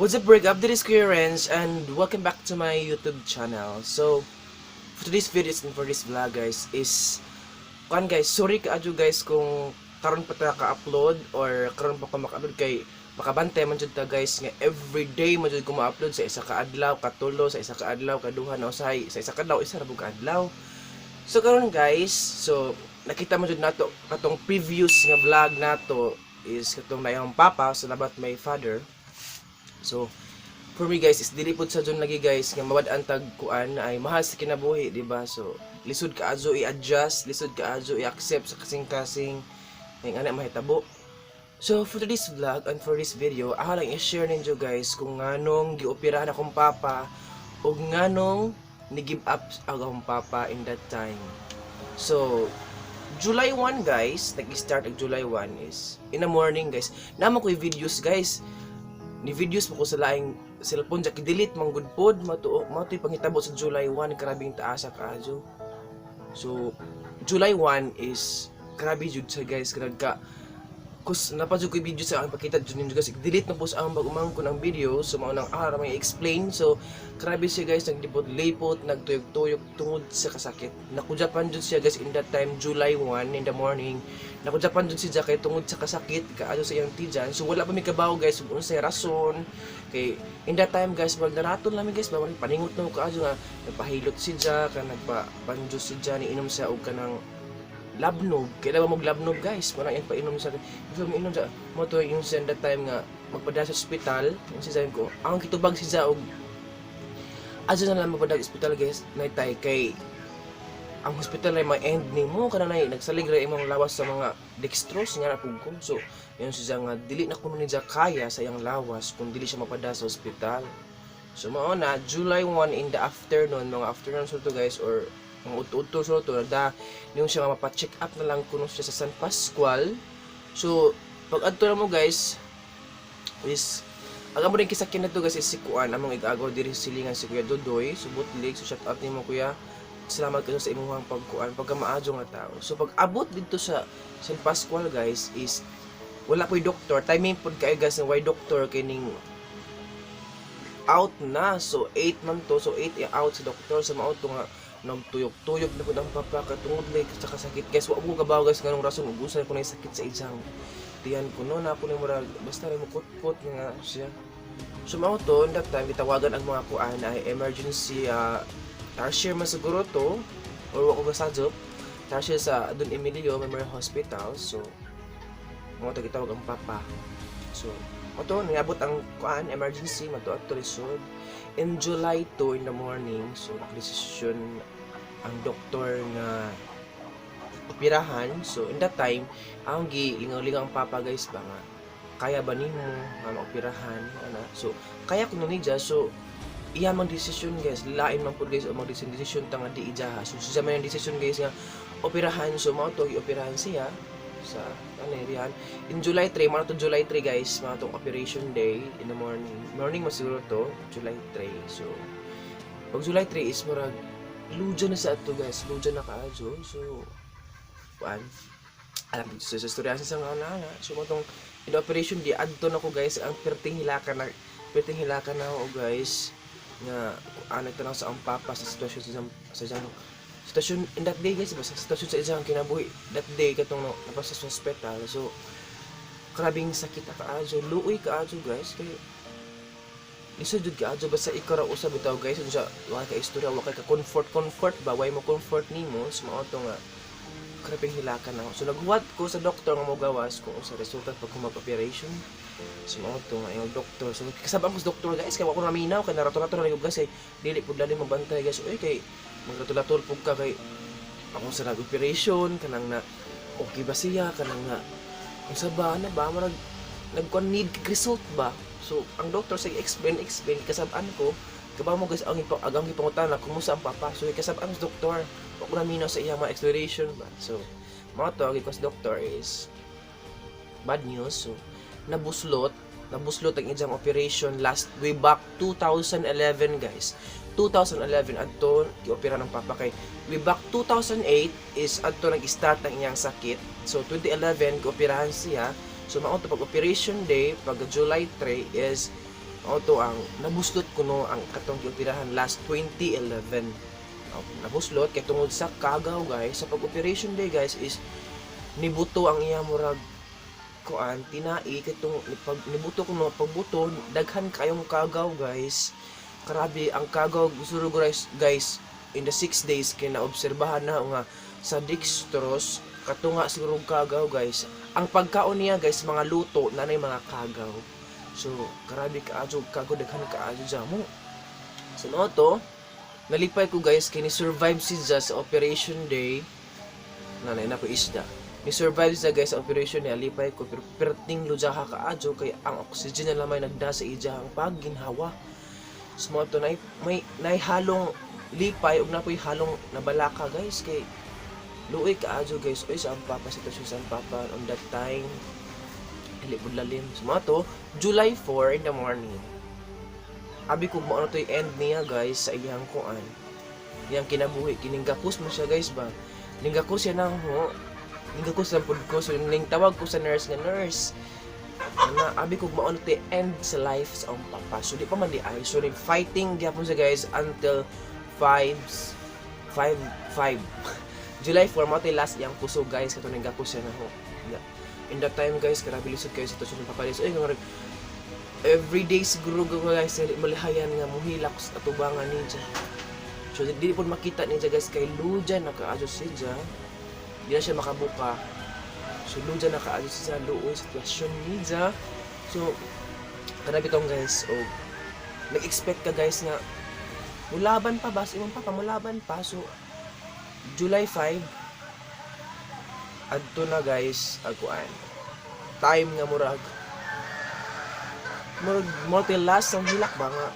What's up, break up? This is Kuya Renz and welcome back to my YouTube channel. So, for today's videos and for this vlog, guys, is kan guys, sorry kaayo, guys, kung karon pa ta ka-upload or karon pa ko maka-upload kay makabantay man jud ta, guys, nga everyday man jud ko ma-upload sa isa ka adlaw, katulo sa isa ka adlaw, kaduha na usahay sa isa ka adlaw, isa ra ka adlaw. So karon, guys, so nakita mo jud nato katong previous nga vlog nato is katong na papa, so about my father. So for me, guys, is dili pud sa jud lagi, guys, nga mawad-an tag kuan ay mahal sa kinabuhi, di ba? So lisod kaayo i-adjust, lisod kaayo i-accept sa kasing-kasing ng ana mahitabo. So for today's vlog and for this video, ako lang i-share ninyo, guys, kung nganong gioperahan akong papa ug nganong ni-give up ang akong papa in that time. So July 1, guys, nag-start ang July 1 is in the morning, guys. Naa man ko'y videos, guys. Ni videos mo ko sa laing cellphone ja delete man gud pod matuo mato'y panghitabo sa July 1, grabing taasa kaayo. So July 1 is grabe jud siya, guys, nagka kus napa jud ko'y video sa akong pakita jud ninyo, guys. Delete na po sa akong pag ko ng video, so mao nang may explain. So grabe siya, guys, naglipot-lipot, nagtuyok-tuyok tungod sa kasakit. Nakudyapan jud siya, guys, in that time, July 1 in the morning. Nakudyapan jud siya kay tungod sa kasakit kaayo sa iyang tiyan. So wala pa mi kabaw, guys, kung unsay rason kay in that time, guys, wag naraton lang mi, guys ba paningot na ko kaayo nga nagpahilot si Jack, nagpa banjo si Jack, niinom siya og kanang labnog. Kailan ba maglabnog, guys? Parang yung painom sa before mo inom sa mo to yung send that time nga magpadala sa ospital yung si ko ang kitubag si og adto na lang magpadala sa ospital, guys, nay kay ang hospital ay ma-end nimo kana nay nagsalig ra imong lawas sa mga dextrose nga na ko. So yun siya nga dili na kuno ni kaya sa iyang lawas kung dili siya mapada sa ospital. So mao na July 1 in the afternoon, mga afternoon so to, guys, or mga udto-udto so to da niyo siya nga mapa-check up na lang kuno siya sa San Pascual. So pag adto na mo, guys, is ang amo rin kisakyan na to, guys, is si Kuan among igagaw diri sa silingan, si Kuya Dodoy. So butlig, so shout out nimo, Kuya. Salamat kayo sa imuhang pagkuan, pagkamaadyo nga tao. So pag abot dito sa San Pascual, guys, is wala po'y doktor. Timing pod kayo, guys, na way doktor kay ning out na. So 8 man to, so 8 i out sa doktor. So mao to nga nagtuyok-tuyok na pud ang papa katungod lay sa kasakit, guys. Wa ko kabaw, guys, nganong rason ug unsa ko na sakit sa isang tiyan ko no na ako ni murag basta rin mo kut-kut nga siya. So mao to, in that time gitawagan ang mga kuan ay emergency, Tarsier man siguro to or wa ko kasajop, Tarsier sa Don Emilio Memorial Hospital. So mao to gitawag ang papa. So mao to niabot ang kuan emergency man to adto lisod in July 2 in the morning. So nakadesisyon ang doktor nga operahan. So in that time ang gi lingaw-lingaw ang papa, guys, ba nga kaya ba nimo nga maoperahan ana? So kaya kuno niya. So iya mang desisyon, guys, lain man pud, guys, o mag desisyon ta nga di ijaha. So siya man yung desisyon, guys, nga operahan. So mao to gioperahan siya sa ano riyan in July 3. Mao to July 3, guys, mao tong operation day in the morning. Morning mo siguro to July 3. So pag July 3 is murag luja na sa ato, guys, luja na kaayo. So kuan alam sa istorya sa nga ana. So mao tong in the operation di adto na ko, guys, ang perting hilakan na ako, guys, nga ano ito lang sa ang papa sa sitwasyon sa isang sitwasyon in that day, guys, ba sa sitwasyon sa isang kinabuhi that day katong no, napasa sa hospital. So grabing sakit na kaayo, luoy kaayo, guys, kay lisod jud kaayo. Basta ikaw ra usab bitaw, guys, unsa wa ka istorya, wa ka comfort comfort ba, way mo comfort nimo. So mao to nga grabing hilakan na ako. So naghuwat ko sa doktor nga mogawas kung sa resulta pag mag-operation. So mao to nga yung doktor. So kasabang ko sa doktor, guys, kay wa ko naminaw kay narato-rato na guys, kay dili pud dali mabantay, guys. Uy, kay magrato-latol pud ka kay ako sa nag-operation kanang na okay ba siya, kanang na unsa ba na ba mo nag nagkuan need kag result ba. So ang doktor sige explain explain, kasab-an ko kabaw mo, guys, ang agang gipangutana kumusta ang papa. So kasab-an sa doktor, wa ko naminaw sa iyang mga explanation ba. So mao to because doctor is bad news. So nabuslot, nabuslot ang iyang operation last way back 2011, guys. 2011 adto giopera ng papa kay way back 2008 is adto nag-start ang iyang sakit. So 2011 gioperahan siya. So mao to pag operation day, pag July 3 is Mao to ang nabuslot kuno ang katong gioperahan last 2011. Oh, nabuslot kay tungod sa kagaw, guys. Sa pag-operation day, guys, is nibuto ang iya murag kuan tinai kay tung pag nibuto kuno, pagbuto daghan kayong kagaw, guys. Grabe ang kagaw suro, guys. Guys, in the 6 days kay naobserbahan na nga sa dextrose katunga siguro kagaw, guys. Ang pagkaon niya, guys, mga luto na nay mga kagaw. So grabe kaayo kagaw, daghan kaayo jamo. So no to nalipay ko, guys, kay ni survive siya sa operation day. Nanay na ko isda. Ni survive siya, guys, sa operation niya. Lipay ko, pero perting lujaha kaadyo kay ang oxygen na lamay nagda sa iyahang pagginhawa. So mao to nay may naihalong lipay ug napoy halong nabalaka, guys, kay luoy kaadyo, guys, oy, sa ang papa, sitwasyon sa ang papa on that time dili pud lalim. So mao to July 4 in the morning, abi ko mao na to end niya, guys, sa iyang kuan, iyang kinabuhi. Kining gakos mo siya, guys, ba, ning gakos siya na ho, ning gakos lang pud ko. So ning tawag ko sa nurse nga, "Nurse," ana, abi ko mao na to end sa life sa akong papa. So di pa man di ay, so ning fighting gyapon siya, guys, until 5 5 5 July 4. Mao to last iyang kusog, guys, kato ning gakos siya na ho. In that time, guys, grabe lisod kayo sitwasyon ng papa. So ay nga every day siguro ko, guys, dili malihayan nga muhilak sa atubangan niya. So di po makita niya, guys, kay luja na kaadyo siya, di na siya makabuka. So luja na kaadyo siya, luoy sitwasyon niya. So kana bitong, guys, o nag-expect ka, guys, nga mulaban pa ba sa imong papa, mulaban pa. So July 5 adto na, guys, agkuan time nga murag mo last ang hilak ba nga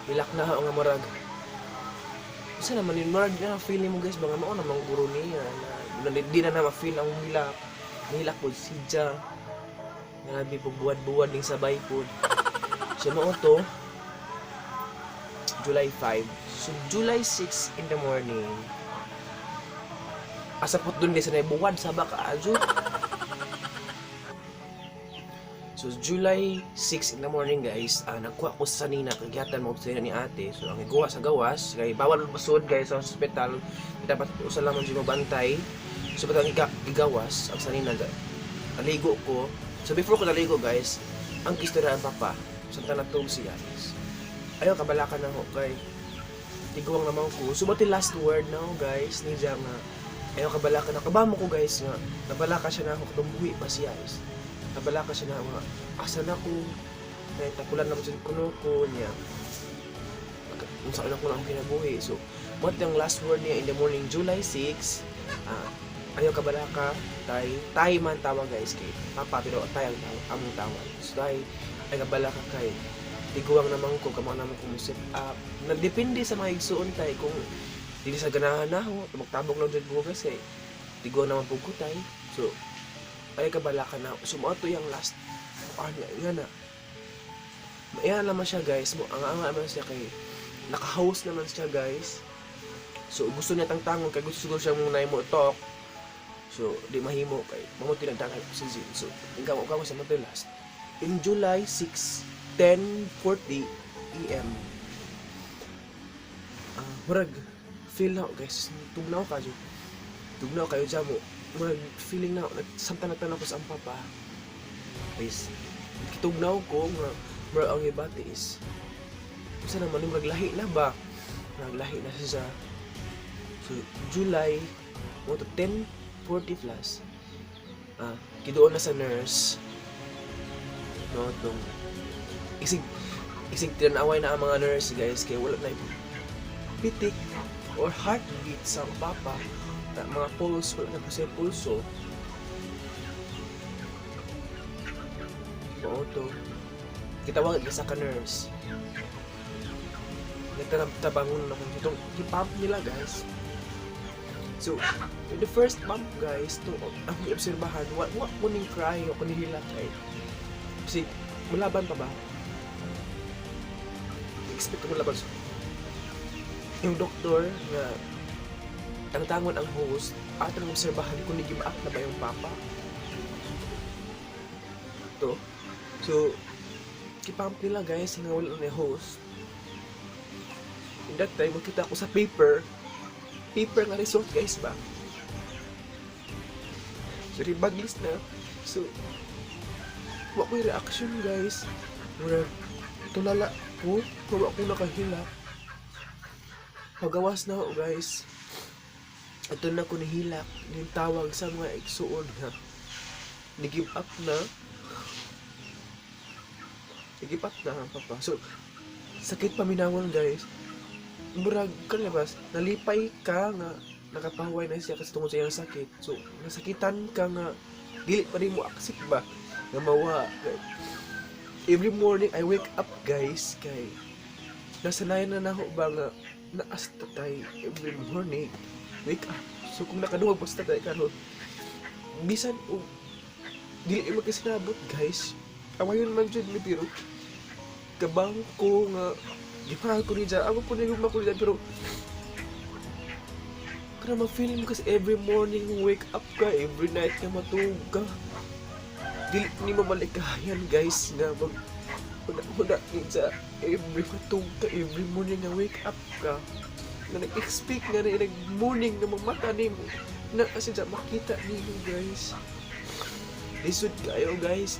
hilak na nga murag usa naman yun, murag na feeling mo, guys, ba nga mao namang guro niya na di na na ma-feel ang hilak. Nihilak po siya. Grabe po, buwad-buwad ning sabay po. So mao to July 5. So July 6 in the morning, asa put dun, guys, na buwad saba ka adyo. So July 6 in the morning, guys, nagkuha ko sa sanina kay gihatan mo sa ni ate. So ang iguha sa gawas kay bawal basod, guys, sa hospital. Dapat usa lang man mo bantay. So batang igawas ang sanina, guys. Naligo ko. So before ko naligo, guys, ang istorya ang papa. Samtang natug siya, guys. Ayaw kabalakan na ho kay tiguang naman ko. So but last word now, guys, ni nga ayaw kabalakan na kabamo ko, guys, nga nabalaka siya na ako katong buhi pa siya, guys. Nabalaka siya na nga asa na ko kay takulan naman siya kuno ko niya kung saan ako na ang kinabuhi. So what yung last word niya in the morning July 6, ayaw kabalaka tay, tay man tawag, guys, kay papa, pero tay ang tawag, among tawag. So tay, ay kabalaka kay tiguang naman ko kamo naman ko mo set up na depende sa mga igsuon, tay. Kung dili sa ganahan na ako magtabok lang jud ko kasi tiguang naman pud ko, tay. So ay kabalaka na. So mao to yung last niya nga na maiya naman siya, guys, mo ang anga naman siya kay naka-host naman siya, guys. So gusto niya tangtangon kay gusto siguro siya muna mo talk. So di mahimo kay mamo tinagdangay oxygen. So ikaw ko sa mo last in July 6, 10:40 AM. Murag feel na guys, tugnaw kayo, tugnaw kayo dyan mo, murag feeling na samtang nagtanaw ko sa ang papa is kitugnaw ko nga murag ang ibati is usa naman yung murag lahi na ba, murag lahi na siya. So July mo to 10:40 plus, kiduon na sa nurse no tong isig isig tinaway na ang mga nurse, guys, kay wala na pitik or heartbeat sa papa na mga pulse, wala na kasi pulso. Oo to kitawag isa ka nurse, nagtabangon na kung itong i-pump nila, guys. So in the first pump, guys, to ang obserbahan wa ko ning cry o ko nihilak kay kasi mulaban pa ba, expect ko mulaban. So, yung doktor nga tangtangon ang host atong obserbahan kung ni-give up na ba yung papa. to. So gipump nila, guys, nga wala na hose. In that time, makita ko sa paper paper nga result, guys, ba. So ribaglis na. So wa ko'y reaction, guys. Murag tulala ko, wa ko nakahilak. Pagawas na ako, guys, ito na ko nahilak yung tawag sa mga igsuon nga ni-give up na, ni-give up na ang papa. So sakit paminawon, guys. Murag kanabas nalipay ka nga nakapahuway na siya kasi tungod sa iyang sakit. So nasakitan ka nga dili pa rin mo accept ba nga mawa. Every morning I wake up, guys, kay nasanayan na nako ba nga naas tatay every morning wake up. So kung nakadungog pa sa tatay karon, bisan og dili magkasinabot, guys, awayon man jud mi, pero kabang ko nga gipahal ko niya, ako po nagugma ko niya, pero kana ma-feel mo kasi every morning wake up ka, every night ka matug ka, dili ni mo malikayan, guys, nga mag huna niya every matug ka, every morning nga wake up ka, nga nag-expect nga na nag morning nga mamata nimo na kasi dyan makita nimo, guys. Lisod kayo, guys,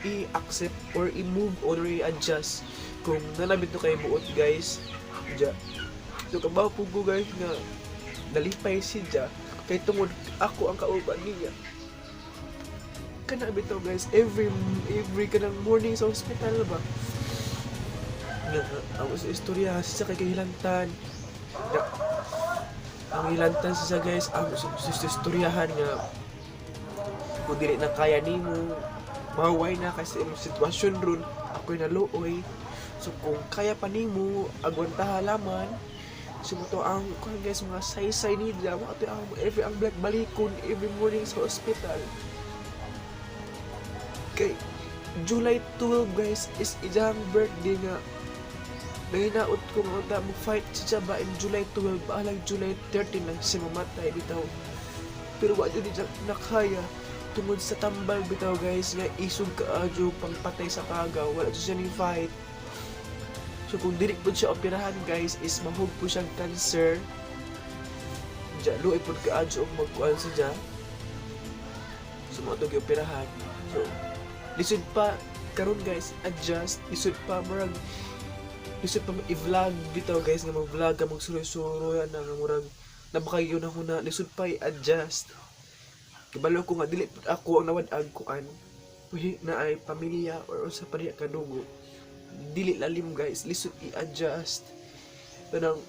i-accept or i-move or i-adjust kung nanabit no kayo buot, guys, ja. So kabaw po ko, guys, nga nalipay si ja kay tungod ako ang kauban niya. Kana bitaw, guys, every kanang morning sa hospital ba nga ang sa istorya siya kay kahilantan na ang hilantan siya, guys, ang sa istoryahan nga kung dili na kaya nimo, maway na kasi imong sitwasyon ron, ako'y naluoy. So kung kaya pa nimo, agwantaha laman. So mo to ang kuan, guys, mga saysay nila mo ato ang every ang black balikon every morning sa hospital. Kay July 12, guys, is iyang birthday nga nahinaot ko nga unta mo fight siya ba in July 12, alag July 13 lang siya mamatay bitaw. Pero wa jud niya nakaya tungod sa tambal bitaw, guys, nga isog kaadyo pangpatay sa kagaw. Wala jud siya ning fight. So kung dili pud siya operahan, guys, is mahug po siyang cancer. Ja, luoy pud kaadyo og magkuan siya. So mo to gioperahan. So lisod pa karon, guys, adjust. Lisod pa, murag lisod pa i-vlog bitaw, guys, nga mag-vlog ka, magsuroy-suroy na nga murag nabakayo na huna. Lisod pa i-adjust. Kabalo ko nga dili pud ako ang nawad-ag kuan. Uy, na ay pamilya or usa pa diha kadugo. Dili lalim, guys, lisod i-adjust. Kanang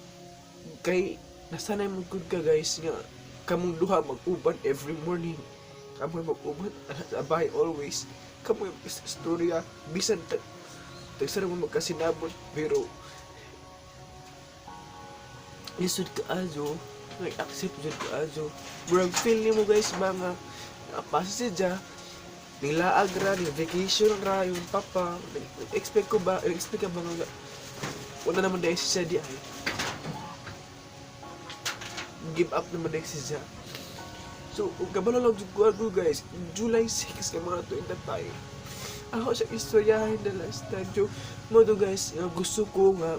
kay nasanay mo gud ka, guys, nga kamong duha mag-uban every morning. Kamo mag-uban sa bahay always. Kamo yung istorya bisan tag tagsa mo magkasinabot, pero lisod kaayo nag-accept jud kaayo. Murag feel nimo, guys, mga napasa siya, nilaag ra ni vacation ra yung papa. Nag-expect ko ba, expect ka ba nga wala naman dahil siya di ay give up naman dahil siya. So ug kabalo lang jud ko ako, guys, July 6 kay mga to in that time ako sa istoryahin the last time. So mo to, guys, nga gusto ko nga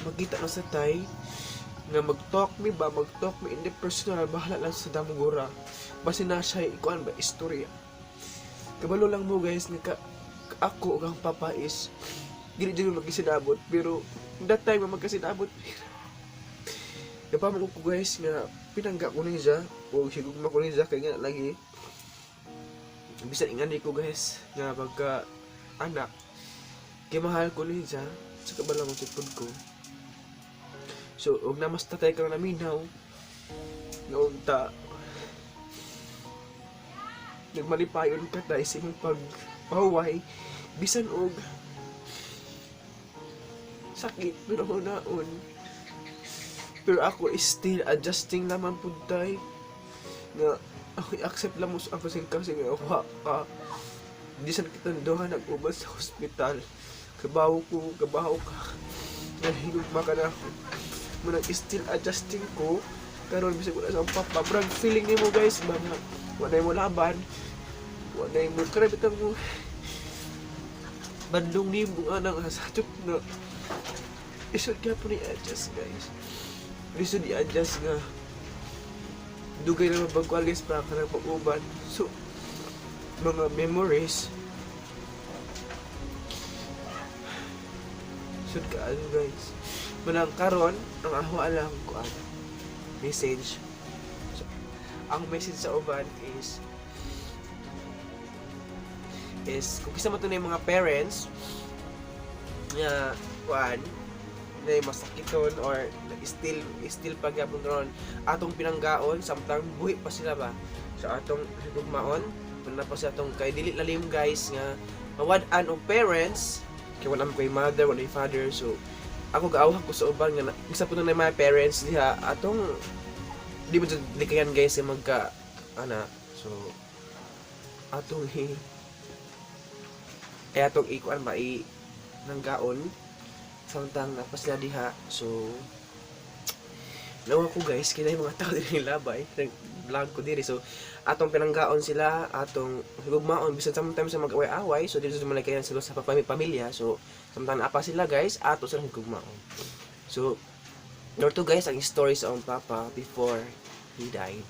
magkita na sa tay nga mag-talk mi ba, mag-talk mi in the personal. Bahala lang sa damugura, basta na siya ikuan ba, istorya. Kabalo lang mo, guys, nga ka, ako ug ang papa is dili jud magkasinabot, pero that time nga magkasinabot. Napamang ko, guys, nga pinangga ko ni siya o higugma ko ni siya kay nga lagi bisan ingani ko, guys, nga pagka anak kay mahal ko ni siya sa kabalo mo pud ko. So og namas tatay kang naminaw nga unta nagmalipayon ka tay sa imong pagpahuway bisan og sakit, pero hunaon, pero ako is still adjusting naman pud tay nga ako i-accept lang mo sa ako kasi nga wa ka di san kita duha nag-uban sa hospital. Kabaw ko, kabaw ka nga hinugma ka na ako mo. Nag still adjusting ko karon bisag wala sa papa. Murag feeling nimo, guys, ba nga wala mo laban. Wala mo kare bitaw mo bandong nimo nga nang hasatop na isod ka po ni adjust, guys. Isod i-adjust nga dugay na mabagkuan, guys, para ka ng pag-uban. So mga memories sud ka ano, guys, manang karon ang aho lang kuan message. So, ang message sa uban is kung kinsa man to na yung mga parents nga kuan na yung masakiton or still still pagyapon ron, atong pinanggaon samtang buhi pa sila ba. So atong higugmaon na pa sa atong, kay dili lalim, guys, nga mawad-an og parents, kay wala man koy mother, wala father. So ako gaawak ko sa uban nga isa po na mga parents diha atong di mo jud likayan, guys, nga magka ana. So atong hi eh atong ikuan ba i nanggaon samtang napa sila diha. So nawa ko, guys, kaya yung mga tao diri labay nag vlog ko diri. So atong pinanggaon sila, atong higugmaon bisan sometimes sa mag-away-away. So dili sa man kaya sila sa pamilya. So samtang apa sila, guys, ato sila higugmaon. So to, guys, ang story sa akong papa before he died.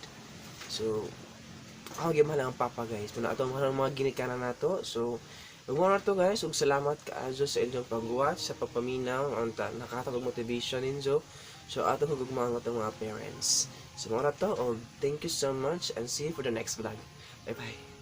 So ako gyud mahal ang papa, guys. Muna ato mahal ang mga ginikanan nato. So ug na to, guys, ug salamat kaayo sa inyong pag-watch, sa pagpaminaw, ang nakahatag og motivation ninyo. So atong hugugmaan atong mga parents. So mao na to, og thank you so much and see you for the next vlog. Bye bye.